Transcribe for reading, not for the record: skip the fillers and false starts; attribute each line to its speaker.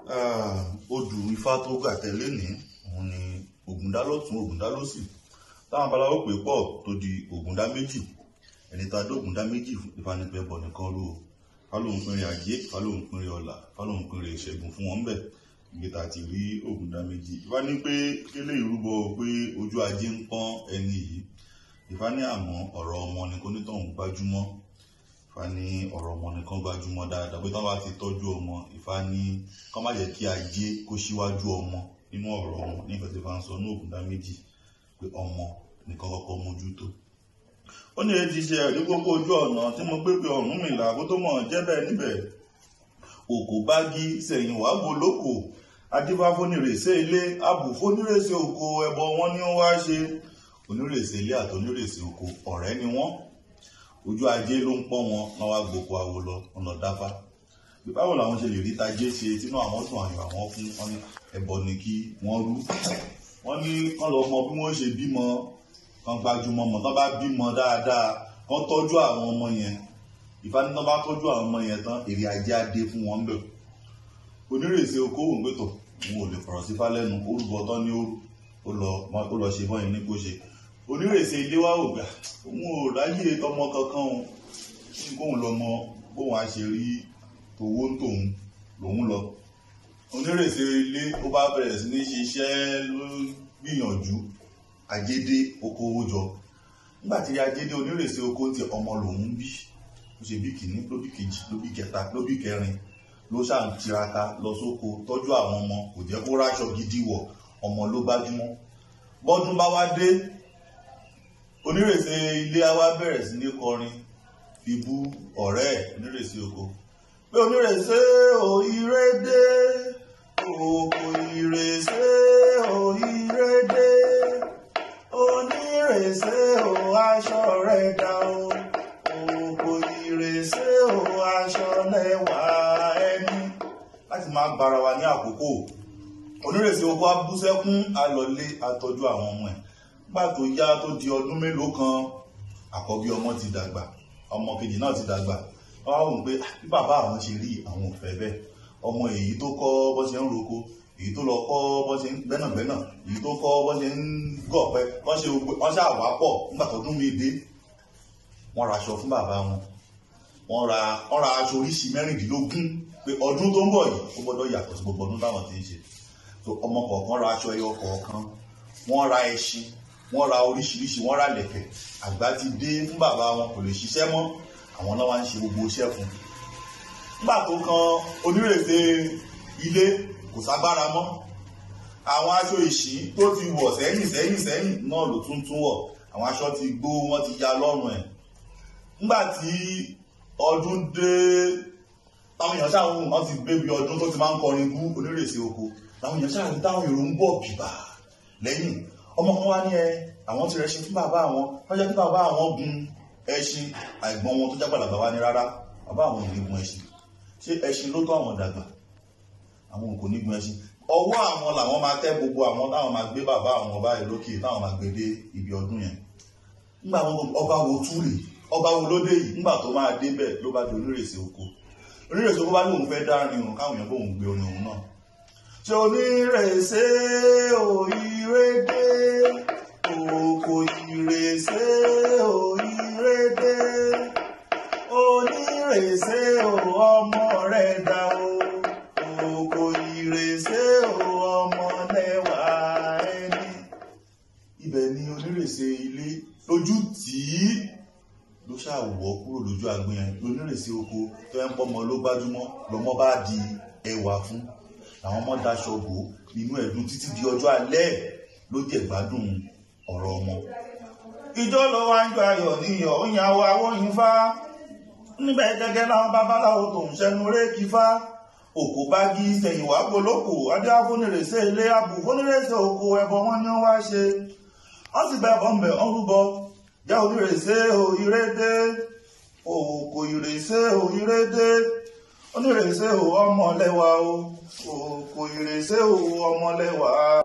Speaker 1: Odù Ifá tó gà tẹ́lẹ̀ ní òun ni Ògúndá lọ́tún, Ògúndá lósì, táwọn babaláwo pè pọ̀ tó di Ògúndá méjì. Ẹni tá a dé Ògúndá méjì fún, Ifá ní pẹ́ bọ̀ nìkan rú o. Ifá lóun pínrin ajé, Ifá lóun pínrin ọlà, Ifá lóun pínrin ìṣẹ́gun fún wọn bẹ́ẹ̀. Ibi tá a ti rí Ògúndá méjì. Ifá ní pé kélé ìrúbọ pé ojú ajé ń pọ́n ẹni yìí. Ifá ní àmọ́ ọ̀rọ̀ ọmọ ni kò ní tọ̀hún gbajúmọ̀. Ifá ní ọ̀rọ̀ ọmọ nìkan gbajúmọ̀ dáadáa, pé tí wọ́n bá ti tọ́jú ọmọ, Ifá ní kán má jẹ́ kí ajé kó síwájú ọmọ nínú ọ̀rọ̀ wọn. Nígbà tí Ifá ń sọ ní Ògúndá méjì pé ọmọ nìkan kọ́kọ́ mójútó. Ó ní èyí ti ṣe ẹ̀rí gbogbo ojú ọ̀nà tí mo gbé pé Ọ̀rúnmìlà kó tó mọ̀ jẹ́ bẹ́ẹ̀ níbẹ̀. Òkò bági sẹ̀yìn wá bo lóko, adífá fónírèsé ilé, abù fónírèsé oko, ẹbọ wọn ni ó wá ṣe. Onírèsé ilé àti onírèsé oko ọ̀rẹ́ ni wọ́n. Ojú ajé ló ń pọ́n wọn, wọ́n wá gboko awo lọ, wọ́n lọ dáfá. Báwo làwọn ṣe lè rí tajé ṣe tínú àwọn dùn àyàn àwọn fún wọn ní ẹbọ ni kí wọ́n rú. Wọ́n ní kán lọ mọ bí wọ́n ṣe bímọ, kán gbajúmọ̀ mọ̀, tán bá bímọ dáadáa, kán tọ́jú àwọn ọmọ yẹn. Ifá ní tán bá tọ́jú àwọn ọmọ yẹn tán, èrè ajé á dé fún wọn bẹ́ẹ̀. Onírèsé oko wò ń pé tọ̀, òun ò lè fọ̀rọ̀ sífá lẹ́nu, ó rúbọ tán ní òru, ó lọ ṣe bọ́yìn ní kó ṣe. Onírèsé ilé wa ò gbà, òun ò ráyè tọmọ kankan o, kí kóun lọ mọ bóun á ṣe rí tòwó ń tòun lòun lọ. Onírèsé ilé ó bá bẹ̀rẹ̀ sí ní ṣiṣẹ́ ló gbìyànjú, ajé dé okòwò jọ. Nígbà tí ajé dé, onírèsé oko ti ọmọ lòun bí, ó ṣe bí kìíní, ló bí kejì, ló bí kẹta, ló bí kẹrin, ló ṣáà ń tiraka lọ sóko tọ́jú àwọn ọmọ, kò jẹ́ kó ráṣọ gidi wọ̀, ọmọ ló gbájúmọ́. Bọ́dún bá wá dé, onírèsé ilé á wá bẹ̀rẹ̀ sí ní kọrin fi bú ọ̀rẹ́ ẹ̀ onírèsé oko. Pé onírèsé ò ire dé, oko ìrèsé ò ire dé, onírèsé ò aṣọ rẹ̀ dà o, oko ìrèsé ò aṣọ lẹ́wà ẹni. Láti máa gbára wa ní àkókò, onírèsé oko á bú sẹ́kún, á lọlé, á tọ́jú àwọn ọmọ ẹ̀. Nígbà tó yá tó di ọdún mélòó kan, àkọ́bí ọmọ ti dàgbà, ọmọ kejì náà ti dàgbà. Wọ́n wá wò pé bí bàbá àwọn ṣe rí àwọn ò fẹ́ bẹ́ẹ̀. Ọmọ èyí tó kọ́ bó ṣe ń roko, èyí tó lọ kọ́ bó ṣe ń gbẹ́nàgbẹ́nà, èyí tó kọ́ bó ṣe ń gọ̀pẹ, wọ́n ṣe gbogbo, wọ́n ṣáà wá pọ̀. Nígbà tọdún mi dé, wọ́n ra aṣọ fún bàbá wọn. Wọ́n ra aṣọ oríṣi 16 pé ọdún tó ń bọ̀ yìí ó gbọ́dọ̀ yàtọ̀ sí gbogbo ọdún táwọn ti ń ṣe. So ọmọ kọ̀ọ̀kan ra aṣọ ẹyọ kọ̀ọ̀kan, wọ́n ra ẹṣin, wọ́n ra oríṣiríṣi, wọ́n ra lẹ̀kẹ̀. Àgbà ti dé fún bàbá wọn, kò lè ṣiṣẹ́ mọ́, àwọn náà wá ń ṣe gbogbo iṣẹ́ fún un. Nígbà tó kan onírèsé ilé kò ságbára mọ́, àwọn aṣọ ìṣí tó ti wọ̀ sẹ́yìn sẹ́yìn sẹ́yìn náà ló tún tún wọ̀, àwọn aṣọ ti gbó, wọ́n ti ya lọ́rùn ẹ̀. Nígbà tí ọdún dé, táwọn èèyàn ṣáà ń wọ́n ti gbé bí ọdún tó ti máa ń kọrin bú onírèsé oko, làwọn èèyàn ṣáà ń táwọn èrò ń bọ̀ bìbà lẹ́yìn. Ọmọ kan wá ní ẹ, àwọn ti rẹṣin fún bàbá àwọn, wọ́n jẹ́ kí bàbá àwọn gun ẹṣin. Àìgbọ́n wọn tó jágbàlagbà wá ní rárá, bàbá àwọn ò ní gun ẹṣin. Ṣé ẹṣin ló tọ́ àwọn dàgbà? Àwọn kò ní gun ẹṣin. Ọwọ́ àwọn làwọn máa tẹ́ gbogbo àwọn táwọn máa gbé bàbá àwọn báyìí lókè, táwọn máa gbé dé ibi ọdún yẹn. Nígbà wọn ọba wo túrè, ọba wo ló dé yìí? Nígbà tó máa débẹ̀ ló bá di onírèsé oko. Onírèsé oko bá lóun fẹ́ dárin òun, káwọn èèyàn bóun gbé orin òun náà. Ṣé onírèsé ò ire dé, oko ìrèsé ò ire dé, onírèsé ò ọmọ rẹ̀ dà o, oko ìrèsé ò ọmọ lẹ́wà ẹni. Ibẹ̀ ni onírèsé ilé lójú tí ló ṣàwọ̀ kúrò lójú agbọn yẹn. Onírèsé oko tó ń pọ́nmọ ló gbájúmọ́, lọ́mọ bá di ẹwà fún. Làwọn ọmọ daṣọ bò nínú ẹ̀dùn títí di ọjọ́ alẹ́ ló jẹ́ gbádùn ọ̀rọ̀ ọmọ. Ìjọ ló wá ń jọ ayọ̀ níyọ̀, ó yan àwọ̀ awóyin fá. Níbẹ̀ gẹ́gẹ́ láwọn babaláwo tó ń ṣẹnu réèkì fá. Òkò bá gí sẹ̀yìn wá gbolóko, adé afónírèsé ilé, abù fónírèsé oko, ẹbọ wọn ni wọ́n wá ṣe. Wọ́n sì bẹ bọ́ ńbẹ̀, wọ́n rúbọ. Jẹ́ onírèsé o ire dé, òkò ìrèsé o ire dé, onírèsé o ọmọ lẹ́wà o, òkò ìrèsé o ọmọ lẹ́wà.